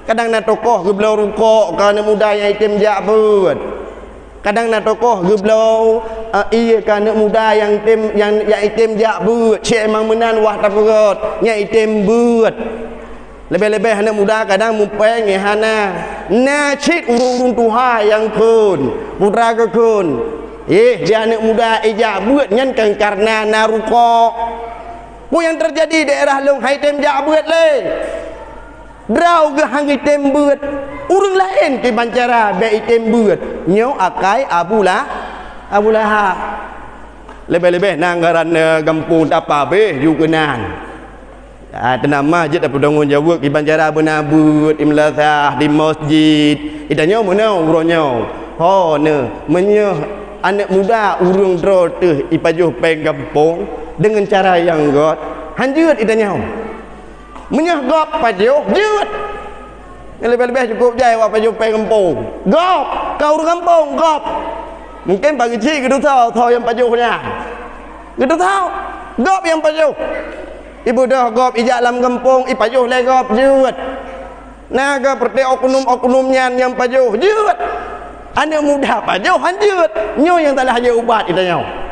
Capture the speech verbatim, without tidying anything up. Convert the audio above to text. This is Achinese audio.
Kadang na tokoh geubloe rukok keu aneuk muda nyang item jak beuet. Kadang na tokoh geubloe, eh, ié keu aneuk muda nyang tem, nyang, nyang item jak beuet. Cit memang meunan wah tapeugét, nyang item beuet. Leubeh-leubeh aneuk muda kadang mupéng nyang hana. Na cit ureuëng-ureuëng tuha nyang kheun, putra geukheun, "Eh, di aneuk muda ijak beuet nyan kan kareuna na rukok." Peue nyang teujadi daerah lôn hai tem jak beuet lé? Droe geuh han item beuet. Ureuëng laén kiban cara bék item beuet. Nyoe akai Abu Lah-, Abu Lahab. Leubeh-leubeh na ngaran, eh, gampông tapa beh ju keunan. Ah, teunama jeuet tapeutanggung jaweueb kiban cara beuna beuet, di meulasah, di masjid. Itanyoe meunoe uroe nyoe. Ho neuh, meunyoe aneuk muda ureuëng droe teuh ipajoh péng gampông deungon cara nyang göt, han jeuet itanyoe. Meunyoe gob pajoh, jeuet. Nyang leubeh-leubeh cukôp jai awak pajoh péng gampông. Gob, ka ureuëng gampông, gob. Mungken bagi cit geututoe, toh nyang pajoh nyan. Geututoe, gob nyang pajoh. Ibeudôh gob ijak lam gampông, ipajoh lé gob, jeuet. Na geuh peureté oknum-oknum nyan nyang pajoh, jeuet. Aneuk muda pajoh, han jeuet. Nyoe nyang salah jeuet ubat itanyoe.